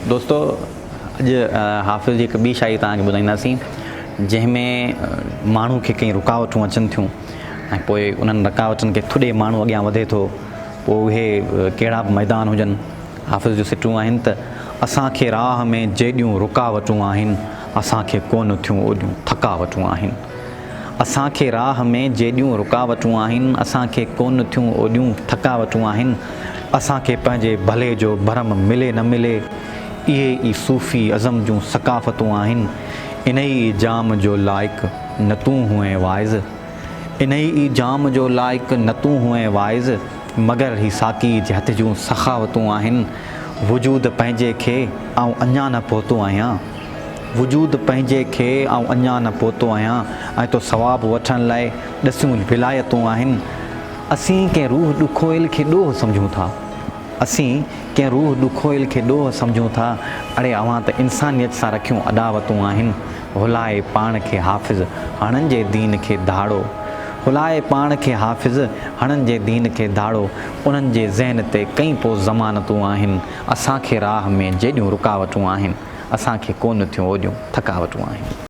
دوستو اڄ حافظ جي هڪ ٻي شاعري توهان کي ٻڌائينداسين جنهن ۾ ماڻهو کي ڪئين رڪاوٽون اچن ٿيون ۽ پوء انهن رڪاوٽن کي ٿڏي ماڻهو اڳيان وڌي ٿو پوء اهي ڪهڙا به ميدان هجن حافظ جون سٽون آهن ته اسان کي راهه ۾ جيڏيون رڪاوٽون آهن اسان کي ڪونه ٿيون اوڏيون ٿڪاوٽون آهن اسان کي راهه ۾ جيڏيون رڪاوٽون آهن اسان کي ڪونه ٿيون اوڏيون ٿڪاوٽون آهن اسان کي پنهنجي ڀلي جو ڀرم ملي نه ملي اهي ئي صوفي ازم جون ثقافتون آهن انهي ئي جام جو لائق نه تون هئين واعظ انهي ئي جام جو لائق نه تون هئين واعظ مگر هي ساقي جي هٿ جون سخاوتون آهن وجود پنهنجي کي آئون اڃا نه پهتو آهيان. وجود پنهنجي کي آئون اڃا نه پهتو آهيان ۽ تو ثواب وٺڻ لاء ڏسيون ولايتون آهن. اسين ڪنهن روح ڏکويل کي ڏوهه سمجهون ٿا. اسين ڪنهن روح ڏکويل کي ڏوهه سمجهون ٿا. اڙي اوهان ته انسانيت سان رکيون اڏاوتون آهن. هلائي پاڻ کي حافظ هڻن جي دين کي ڌاڙو. هلائي پاڻ کي حافظ هڻن جي دين کي ڌاڙو. انهن جي ذهن تي ڪئين پو ضمانتون آهن. اسان کي راهه ۾ جيڏيون رڪاوٽون آهن. اسان کي ڪونه ٿيون اوڏيون ٿڪاوٽون آهن.